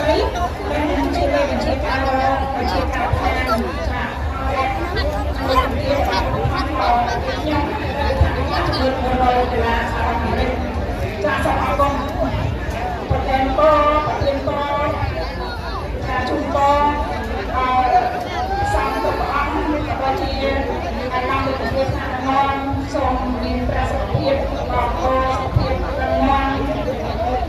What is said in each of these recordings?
ស្រីនិងជាមេបញ្ជាការរងបញ្ជាការឋានចាហើយខ្ញុំចំនួន100ដុល្លារសហរដ្ឋអាមេរិកចាសូមអរគុណប្រធានបប្រធានបចាជូនពរអសំទុកព្រះអង្គក៏ជាអាដាមលោកប្រធានថ្នាក់នាំសូមមានព្រះសុខភាពល្អសុខភាពរឹងមាំ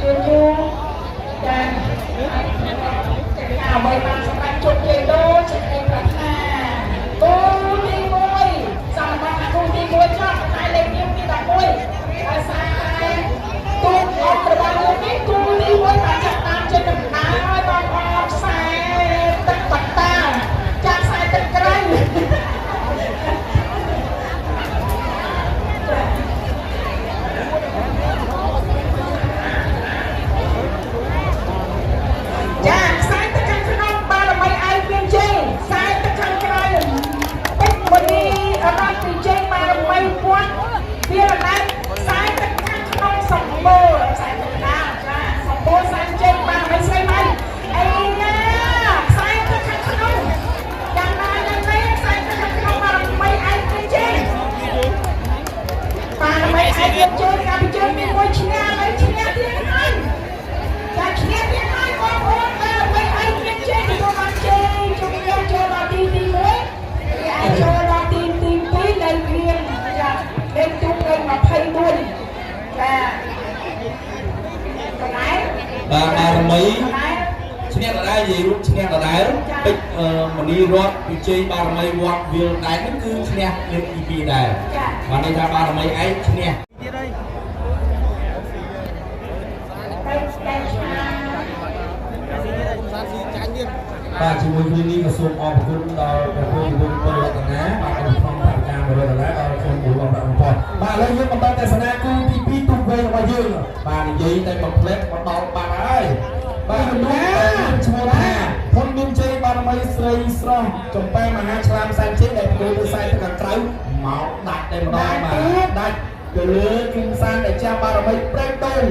យូរយូរចាចាអ្វីបានសម្រាប់ជោគជ័យដូចជាក្តីប្រាថ្នាគូទី1សម្រាប់គូទី1ចប់តែលេខរៀងទី11ដោយសារតែទូអត់របស់យើងនេះគូទី1បានចាប់តាមចេញដំណើរឲ្យបងប្អូនខ្សែទឹកបតាចាក់ខ្សែទឹកក្រៅ ចាខ្សែទឹកខាងក្នុងបារមីឯងមានជ័យខ្សែទឹកខាងក្រៅពេជ្រមនីរតពីជ័យបារមីវត្តវារណែតខ្សែទឹកខាងក្នុងសម្បូរខ្សែទឹកដាចាសម្បូរសែនជ័យបារមីស្រីម៉ៃអីណាខ្សែទឹកខាងក្នុងយ៉ាងណាយ៉ាងណីខ្សែទឹកខាងក្នុងបារមីឯងមានជ័យបារមីឯងមានជ័យកាលពីជើងមានមួយឈ្នះហើយឈ្នះទៀតហើយ ចាឈ្នះទៀតហើយបងប្អូនបាទអ្វីឯងមានជ័យទទួលបានជ័យជុំយកចូលដល់ទីទី1រីឯចូលដល់ទីទី2លេខរៀងចាលេខទូលេខ24ចាកន្លែង បាទបារមី កន្លែង ឈ្នះដដែលនិយាយរួមឈ្នះដដែលពេជ្រមនីរតវិជ័យបារមីវត្តវាលដែរហ្នឹងគឺឈ្នះលើកទី2ដែរបានន័យថាបារមីឯងឈ្នះ តែតែឆា បាទជាមួយគ្នានេះក៏សូមអរគុណដល់ព្រះគ្រូវង្សពលរតនាបាទក្នុងផែនការ100ដុល្លារដល់ខ្ញុំគូអរគុណបាទឥឡូវយើងបន្តទស្សនាគូទី2ទូវែងរបស់យើងបាទនិយាយតែមួយផ្លែមកដល់បាត់ហើយបាទលោកឈ្មោះថាហ៊ុនមានជ័យបារមីស្រីស្រស់ចំប៉ែមហាឆ្លាមសែនជ័យដែលផ្គូទៅខ្សែទឹកខាងក្រៅមកដាច់តែម្ដងបាទដាច់ទៅលើជុំសានដែលចាស់បារមីប្រេងដូង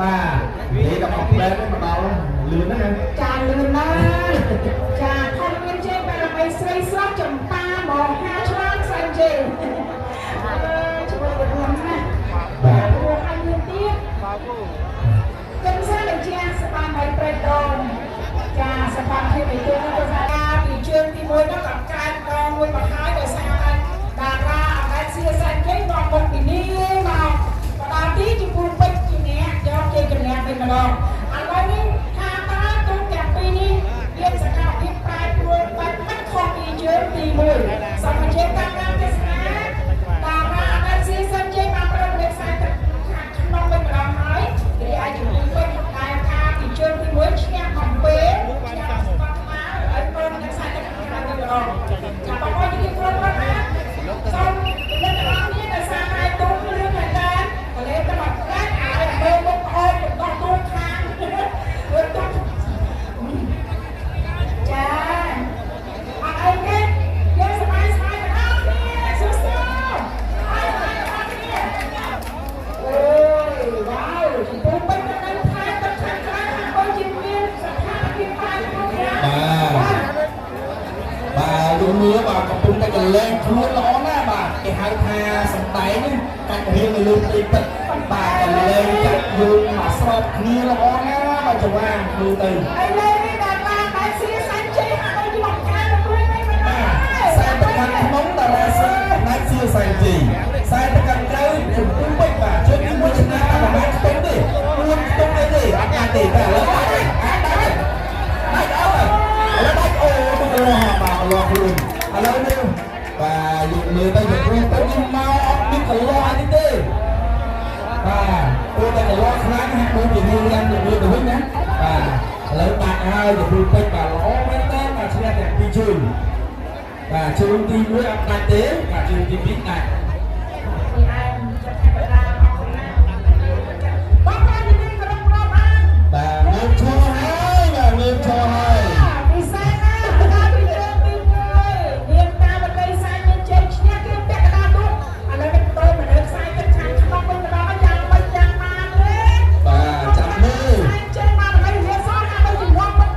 បាទនិយាយដល់មួយផ្លែមកដល់លឿនណាស់ ចាលឿនណាស់ចាខំមានជ័យបារមីស្រីស្រស់ចំប៉ាមហាឆ្លាមសែនជ័យអើជួយទៅរួមណាស់ បាទ ព្រោះឲ្យមានទៀត ចិនសាដែលជាសបាមីប្រេតដូងចាសបាភាពនៃទូទៅថាពីជើងទី1នោះក៏កើតដងមួយមកហើយដោយសារតែតារាអដែតសៀសែនជ័យនាំមុខពីនេះមកបដាទីចំពោះពេជ្រជាអ្នកយកជ័យជំនះវិញម្ដងឥឡូវនេះថាតើទូទាំងពីរនេះមានសកម្មភាពប្រែប្រួលបែបមិនខុសពីជើងទី1សូមអញ្ជើញតាមដានទស្សនាតារាអដែតសៀសែនជ័យបានប្រលេខខ្សែទឹកខាងក្នុងវិញម្ដងហើយរីឯជំនួយពេជ្រដែលថាពីជើងទី1ឈ្នះអំពើឈ្នះស្កតខ្មៅឲ្យព្រមនឹងខ្សែទឹកខាងក្រៅវិញម្ដងចាបងប្អូនជំរាបគ្រប់គាត់ណាសូមលើកទាំងអស់គ្នាដោយសារតែទូរឿងមែនតើកលេតែមកផ្លែឲ្យមើលមុខប្អូនបន្តទូខាងមើលទូចាអត់អីទេយើងសប្បាយសប្បាយទាំងអស់គ្នាស៊ូស៊ូហើយសប្បាយទាំងអស់គ្នា អូយវ៉ាវចំពោះពេជ្រនៅថែទឹកខាងក្រៅហាក់ដូចជាមានស្ថានភាពប្រែប្រួលខ្លាំង បាទបាទលោកមើលបាទកំពុងតែកលែងខ្លួនល្អណាស់បាទគេហៅថាសំដែងកាច់រៀងនៅលើផ្ទៃទឹកបាទកលែងចាក់យើងមកស្របគ្នាល្អណាស់បាទចវាងមើលទៅ ឥឡូវនេះដល់បានតែសៀសាញ់ជ័យហាក់ដូចជាបង្កើនរួចហើយមិន បាទខ្សែទឹកខាងក្នុងតារាសណៃសៀសែនជ័យខ្សែទឹកខាងក្រៅចំពោះពេជ្របាទជើងទីមួយឈ្នះតែប្រហែលខ្ទង់ទេ4ខ្ទង់អីទេអត់អាចទេតែឥឡូវដាច់អាចដាច់ដាច់អត់ឥឡូវដាច់អូមកលោះបាទលោះខ្លួនឥឡូវនេះបាទយើងមើលទៅចំពោះទៅនេះមកអត់មានកលោះអីទេបាទព្រោះតែកលោះខ្លាំងហាក់ដូចជាមានយ៉ាងទៅមើលទៅវិញណាបាទឥឡូវដាច់ហើយចំពោះពេជ្របាទល្អមែនតើបាទឈ្នះទាំងពីរជើង បាទជើងទី1អត់ដាច់ទេបាទជើងទី2ដាច់ ពីឯងចិត្តធម្មតាអរគុណណាស់បងប្អូនជំរាបគោរពរាប់អាន បាទងើបឈរហើយបាទងើបឈរហើយ ពិសេសណាស់កាលពីជើងទី1នាងតាវតីសាយមានជ័យឈ្នះគេពាក់កណ្ដាលទូឥឡូវនេះដូរមកនៅខ្សែទឹកខាងក្នុងវិញម្ដងយ៉ាងមិនយ៉ាងបានទេ បាទចាំមើល ជើងមកដើម្បីរៀនសោះហាក់ដូចជាងាប់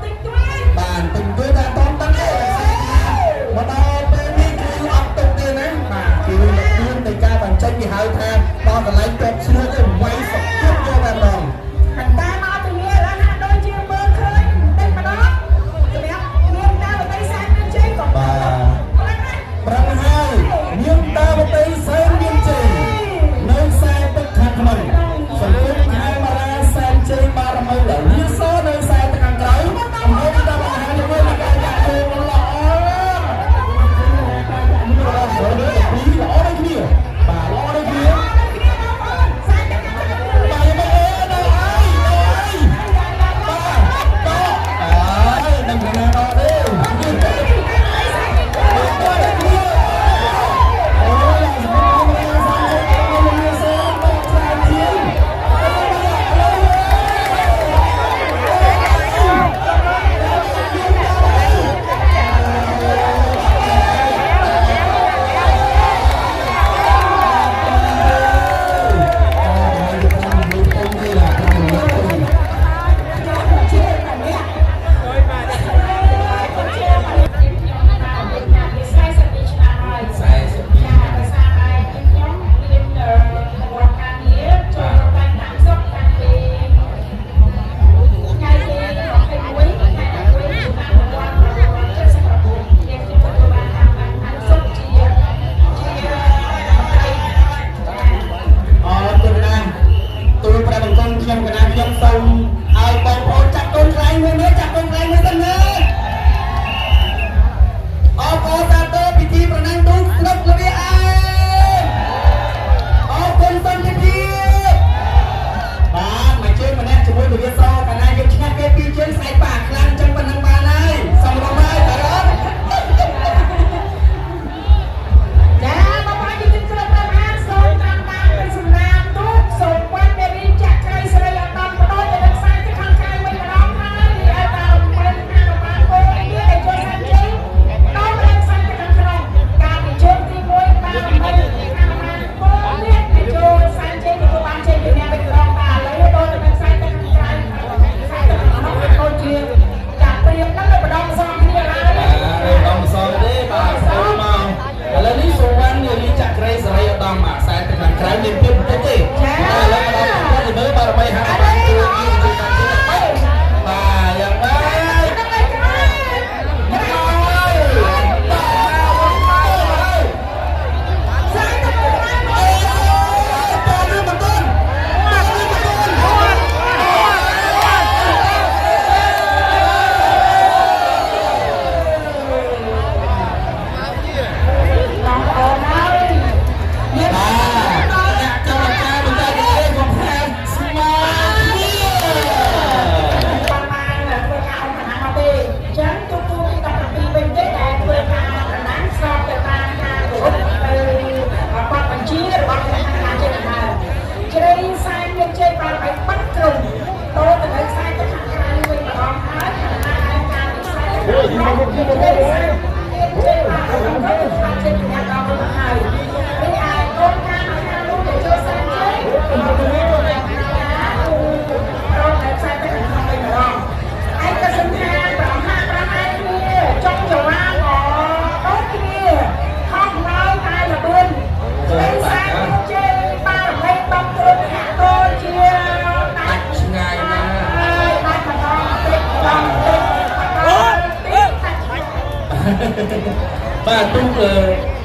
បាទទូក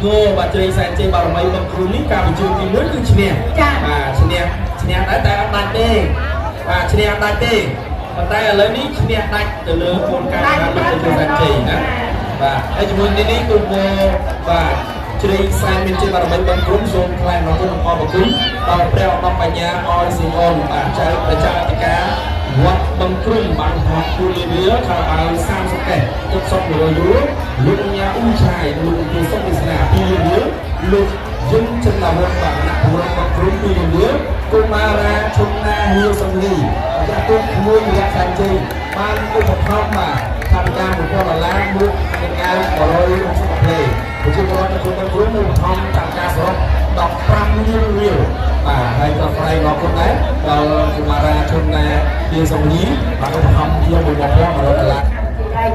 ងបាទជ្រៃសែនជ័យបារមីបឹងគ្រូនេះការបញ្ជូនទី1គឺឈ្នះបាទឈ្នះឈ្នះដែរតែអត់ដាច់ទេបាទឈ្នះអត់ដាច់ទេប៉ុន្តែឥឡូវនេះឈ្នះដាច់ទៅលើកូនកាយបាទលោកជ្រៃសែនជ័យណាបាទហើយជាមួយនេះនេះទូកបាទជ្រៃសែនមានជ័យបារមីបឹងគ្រុំសូមថ្លែងអំណរគុណនិងអរគុណដល់ព្រះឧត្តមបញ្ញាអយស៊ីអនបាទចៅប្រជាអធិការវត្តបឹងគ្រុំបានថតគូលីវាខោអាវ30កេសទឹកសុទ្ធ100យូរលោកញ៉ាអ៊ូឆាយលោកទីសុខវាសនា2លានរៀលលោកយឹងចិនឡាវុធបាទគណៈពលរដ្ឋបឹងគ្រុំ2លានរៀលកុមារាឈុនណាហៀវសំលីចាស់ទុកមួយរយៈសែនជ័យបានឧបត្ថម្ភបាទថវិកា1000ដុល្លារមួយកង្កែ160ភ្លេប្រជាពលរដ្ឋនៅក្នុងបឹងគ្រុំឧបត្ថម្ភថវិកាសរុប15លានរៀលបាទហើយក៏ថ្លែងអរគុណដែរដល់កុមារាឈុនណាហៀវសំលីបានឧបត្ថម្ភជា1100ដុល្លារ ទីឯង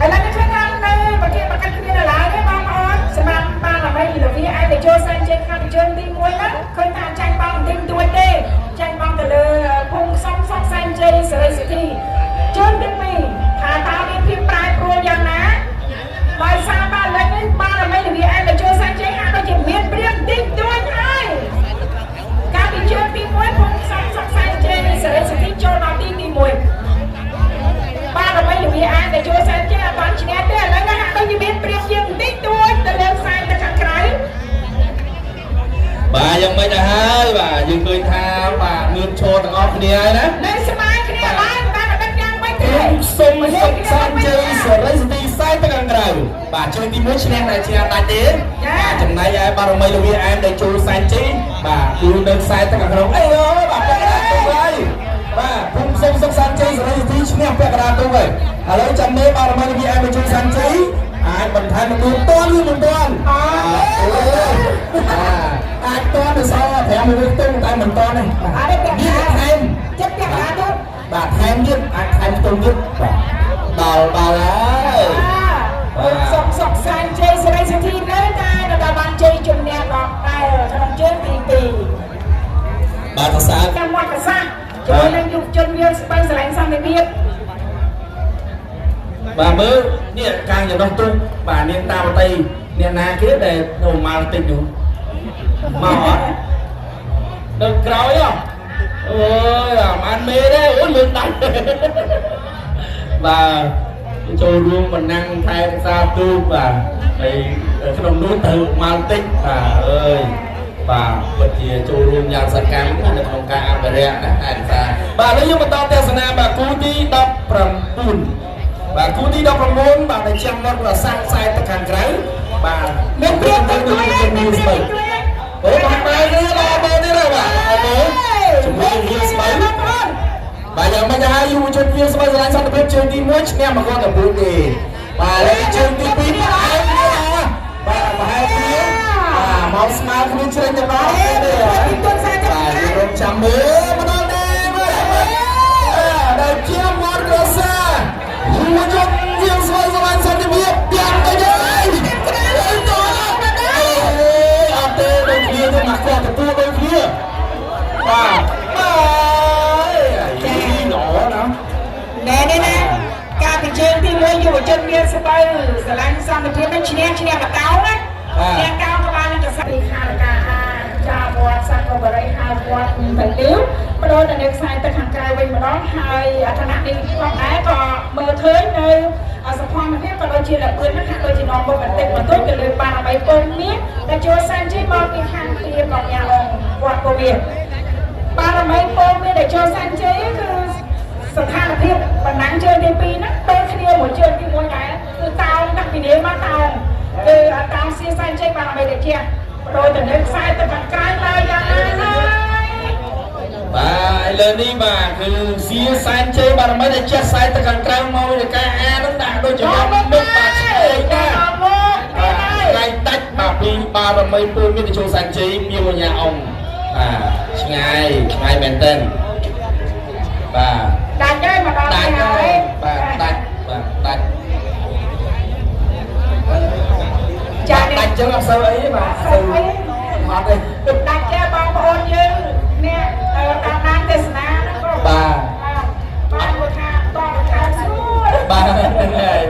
ឥឡូវនេះឃើញថានៅប្រទេសប្រកាន់គ្នានៅឡើយទេបងប្អូនសម្រាប់បានអ្វីលវាឯងទៅចូលសែនជ័យខាងជើងទី1ហ្នឹងឃើញថាចាញ់បងបន្តិចបន្តួចទេចាញ់បងទៅលើភូមិសំសុកសែនជ័យសេរីសុធីជើងទី2ថាតើមានភាពប្រែប្រួលយ៉ាងណាដោយសារបានលេខនេះបានអ្វីលវាឯងទៅចូលសែនជ័យហាក់ដូចជាមានព្រៀងបន្តិចបន្តួចហើយកាលពីជើងទី1ភូមិសំសុកសែនជ័យសេរីសុធីចូលដល់ទី1បាទអ្វីវាអាចតែជួយសែនជ័យអត់បានឈ្នះទេឥឡូវនេះហាក់ដូចជាមានព្រៀបជាងបន្តិចតួចទៅលើខ្សែទៅខាងក្រៅ បាទយ៉ាងម៉េចទៅហើយបាទយើងឃើញថាបាទងឿនឈរទាំងអស់គ្នាហើយណា នៅស្មើគ្នាឡើងបានអត់ដឹងយ៉ាងម៉េចទេ សុំសុខសាន្តជ័យសេរីសទីសែនទៅខាងក្រៅបាទជើងទី1ឈ្នះតែឈ្នះដាច់ទេបាទចំណែកឯបារមីលវីអែមដែលចូលសែនជ័យបាទគឺនៅខ្សែទៅខាងក្នុងអីអូបាទពាក់កណ្ដាលទូហើយបាទភូមិសុំសុខសាន្តជ័យសេរីសទីឈ្នះពាក់កណ្ដាលទូហើយឥឡូវចាំមើលបារមីលវីអែមដែលចូលសែនជ័យអាចបន្ថែមមួយតន់ឬមិនតន់អត់អាចតន់ទៅសល់5មួយខ្ទង់តែមិនតន់ទេ អត់ទេពាក់ នេះ កណ្ដាល ថែម ចិត្តពាក់កណ្ដាលទូ បាទថែមទៀតអាចថែមខ្ទង់ទៀតបាទដល់ដល់ហើយ បាទសុកសុកសែនជ័យសេរីសុធីនៅតែដល់បានជ័យជំនះដល់តែក្នុងជើងទី2 បាទសរសើរ តាមវត្តសាស្ត្រជាមួយនឹងយុវជនយើងស្បៃស្រឡាញ់សន្តិភាព បាទមើលនេះកាងចំណុះទូបាទនាងតាវតីអ្នកណាគេដែលនៅម៉ាល់តិចនោះមកអត់ដល់ក្រោយហ៎អូយអាម៉ានមេទេអូយលឿនដាច់បាទចូលរួមបណ្ណាំងថែរក្សាទូកបាទហើយក្នុងនោះទៅម៉ាល់តិចបាទអើយបាទពិតជាចូលរួមយ៉ាងសកម្មណាស់នៅក្នុងការអភិរក្សណាថែរក្សាបាទឥឡូវយើងបន្តទស្សនាបាទគូទី19បាទគូទី19បាទដែលចាំវត្តប្រាសាទខ្សែទឹកខាងក្រៅបាទ មានព្រៀបទៅជួយមានព្រៀបទៅជួយ អូបាទបាទនេះបាទបាទនេះបាទអរគុណជាមួយនឹងវាស្បូវ បងប្អូន បាទយ៉ាងម៉េចទៅហើយយុវជនវាស្បូវស្រឡាញ់សន្តិភាពជើងទី1ឈ្នះមកគាត់ទៅទេបាទឥឡូវជើងទី2ប្រហែលគ្នាបាទប្រហែលគ្នាបាទមកស្មើគ្នាជ្រេញទៅដល់ទេ ទីទុនសាចាំ បាទយើងរងចាំមើលមកដល់ទេមើលដល់ជាវត្តក្រសាយុវជនវាស្បូវស្រឡាញ់សន្តិភាពយ៉ាងទៅហើយអត់ទេដូចគ្នាទេមកគាត់ទទួលដូចគ្នាបាទបាទចាល្អណាស់ ណែនេះណាការពីជើងទី1យុវជនមានស្បូវស្រឡាញ់សន្តិភាពនឹងឈ្នះឈ្នះបតោណាឈ្នះកោក្បាលនឹងកសពីខារកាអាចាវត្តសង្គមបរិហាវត្តបលីវបដូរទៅនៅខ្សែទឹកខាងក្រៅវិញម្ដងហើយឋានៈនេះផងដែរក៏មើលឃើញនៅសភនភាពក៏ដូចជាលឿនហ្នឹងហាក់ដូចជានាំមុខបន្តិចបន្តួចទៅលើបារមីពងមាសដែលចូលសែនជ័យមកពីខាងព្រាមកញ្ញាអង្គវត្តពវៀបារមីពងមាសដែលចូលសែនជ័យគឺស្ថានភាពបណ្ណាំងជើងទី2ហ្នឹងពេលគ្នាមួយជើងទី1ដែរគឺតោងតាំងពីនេះមកតោងគឺតោងសៀសែនជ័យបារមីតិចបដូរទៅនៅខ្សែទៅខាងក្រៅឡើយយ៉ាងណាហើយ បាទឥឡូវនេះបាទគឺសៀសែនជ័យបារមីដែលចេះខ្សែទៅខាងក្រៅមកវិការអានោះដាក់ដូចជាមុខបាទឆ្ងាយណាស់ មក បាទថ្ងៃដាច់បាទពីបារមីពូមានចូលសែនជ័យមានបញ្ញាអង្គបាទឆ្ងាយឆ្ងាយមែនទែនបាទ ដាច់ហើយមកដល់ ដាច់ ហើ ហើយ យ បាទដាច់បាទដាច់ ចា ដាច់ចឹងអត់សូវអីទេបាទ សូវអី អត់ទេ ដាច់ចេះបងប្អូនយើងអ្នកតាមដានទេសនាហ្នឹងក៏ បាទ បាទមួយថាតបខាងស្រួល បាទហ្នឹងហើយ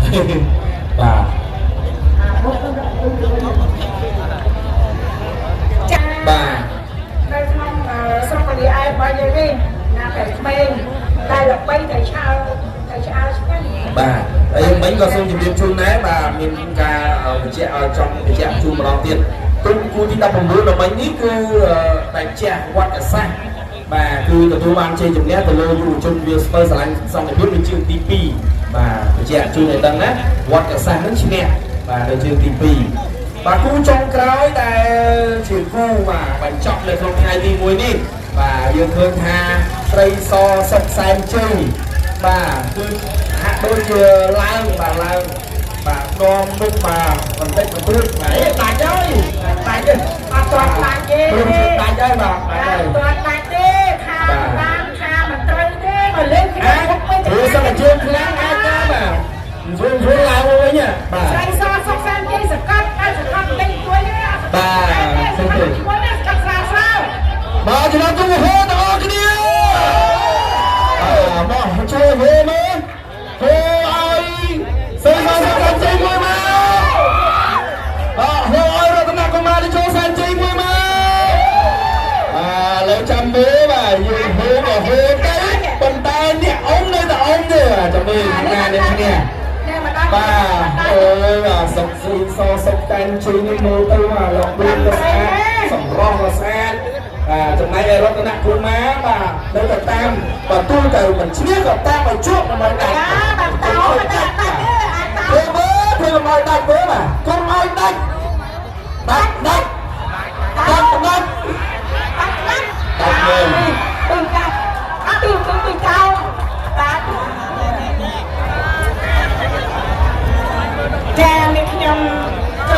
បាទ ចា បាទ នៅក្នុងស្រុកកលីឯរបស់យើងនេះណាតែក្មេងតែល្បីតែឆើតែឆ្អើឆ្ងាញ់ បាទហើយមិញក៏សូមជម្រាបជូនដែរបាទមានការបញ្ជាក់ឲ្យចង់បញ្ជាក់ជូនម្ដងទៀតទុំគូទី19ដល់មិញនេះគឺតែជះវត្តសាស្ត្របាទគឺទទួលបានជ័យជំនះទៅលើយុវជនវាស្ពើស្រឡាញ់សន្តិភាពនៅជើងទី2បាទបញ្ជាក់ជូនឲ្យដឹងណាវត្តសាស្ត្រនឹងឈ្នះបាទនៅជើងទី2បាទគូចុងក្រោយដែលជាគូបាទបញ្ចប់នៅក្នុងថ្ងៃទី1នេះបាទយើងឃើញថាស្រីសសុកសែនជ័យបាទគឺហាក់ដូចជាឡើងបាទឡើងបាទដមមុខបាទបន្តិចបន្តួចបាទអេដាច់ហើយដាច់ទេ អត់ទាន់ដាច់ទេ ព្រមជាដាច់ហើយបាទដាច់ហើយ អត់ទាន់ដាច់ទេខាតាមខាមិនត្រូវទេមកលេងគ្នា អា មុខវិញ ព្រោះសិនតែជើងខ្លាំងអាចតាមបាទស្រួលស្រួលឡើងវិញបាទ ស្រីសសុកសានជ័យសកត់តែសកត់លេងជួយទេអត់សកត់ជួយទេសកត់ស្រាលស្រាល បាទចំណាំទូហូទាំងអស់គ្នាបាទមកជួយហូមើលហូឲ្យសេសាសកម្មជ័យមួយមកបាទហូឲ្យរតនកុមារចូលសែនជ័យមួយមកបាទលើចាំមើលបាទយើងហូក៏ហូទៅប៉ុន្តែអ្នកអ៊ំនៅតែអ៊ំទេបាទចាំមើលណាអ្នកគ្នា នេះមកដល់ បាទអើយបាទសុកស៊ីសសុកតែនជ័យនេះមើលទៅបាទលោកឌឿនក៏ស្អាតសម្រស់ក៏ស្អាតបាទចំណែកឯរតនកុមារបាទនៅតែតាមបើទូទៅមិនឈ្នះក៏តាមឲ្យជួបមិនឲ្យដាច់ បាទតោមិនដាច់ទេអាចតោ ធ្វើមើលធ្វើមិនឲ្យដាច់មើលបាទកុំឲ្យដាច់